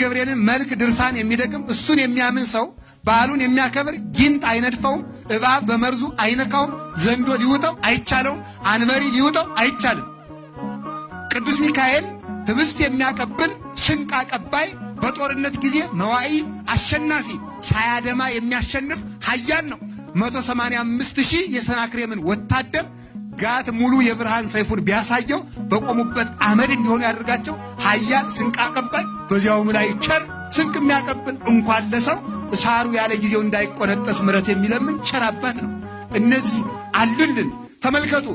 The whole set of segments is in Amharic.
ገብርኤልን መልክ ድርሳን የሚደግም እሱን የሚያምን ሰው በዓሉን የሚያከብር ጊንጥ አይነድፈውም፣ እባብ በመርዙ አይነካውም፣ ዘንዶ ሊውጠው አይቻለውም፣ አንበሪ ሊውጠው አይቻልም። ቅዱስ ሚካኤል ህብስት የሚያቀብል ስንቅ አቀባይ፣ በጦርነት ጊዜ መዋኢ አሸናፊ፣ ሳያደማ የሚያሸንፍ ኃያል ነው። 185,000 የሰናክሬምን ወታደር ጋት ሙሉ የብርሃን ሰይፉን ቢያሳየው በቆሙበት አመድ እንዲሆኑ ያደርጋቸው ኃያል ስንቅ አቀባይ፣ በዚያውም ላይ ቸር ስንቅ የሚያቀብል እንኳን ለሰው ሳሩ ያለ ጊዜው እንዳይቆነጠስ ምሕረት የሚለምን ቸር አባት ነው። እነዚህ አሉልን። ተመልከቱ፣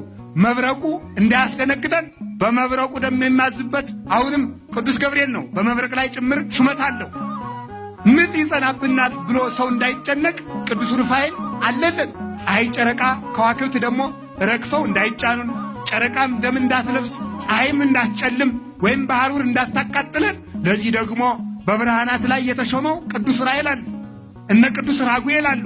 መብረቁ እንዳያስደነግጠን በመብረቁ ደም የሚያዝበት አሁንም ቅዱስ ገብርኤል ነው። በመብረቅ ላይ ጭምር ሹመት አለው። ምጥ ይጸናብናል ብሎ ሰው እንዳይጨነቅ ቅዱስ ሩፋኤል አለለት። ፀሐይ፣ ጨረቃ፣ ከዋክብት ደግሞ ረግፈው እንዳይጫኑን፣ ጨረቃም ደም እንዳትለብስ፣ ፀሐይም እንዳትጨልም ወይም በሐሩር እንዳታቃጥለን፣ ለዚህ ደግሞ በብርሃናት ላይ የተሾመው ቅዱስ ዑራኤል አሉ። እነ ቅዱስ ራጉኤል አሉ።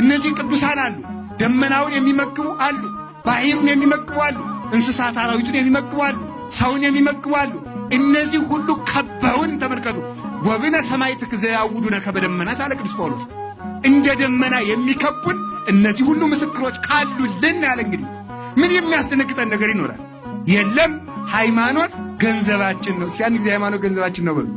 እነዚህ ቅዱሳን አሉ። ደመናውን የሚመግቡ አሉ። ባሕሩን የሚመግቡ አሉ። እንስሳት አራዊቱን የሚመግቡ አሉ። ሰውን የሚመግቡ አሉ። እነዚህ ሁሉ ከበውን ተመልከቱ። ወብነ ሰማዕትከ ዘያውዱነ ከመ ደመናት አለ ቅዱስ ጳውሎስ። እንደ ደመና የሚከቡን እነዚህ ሁሉ ምስክሮች ካሉልን ያለ እንግዲህ ምን የሚያስደነግጠን ነገር ይኖራል? የለም። ሃይማኖት ገንዘባችን ነው። እስኪ አንድ ጊዜ ሃይማኖት ገንዘባችን ነው በሉ።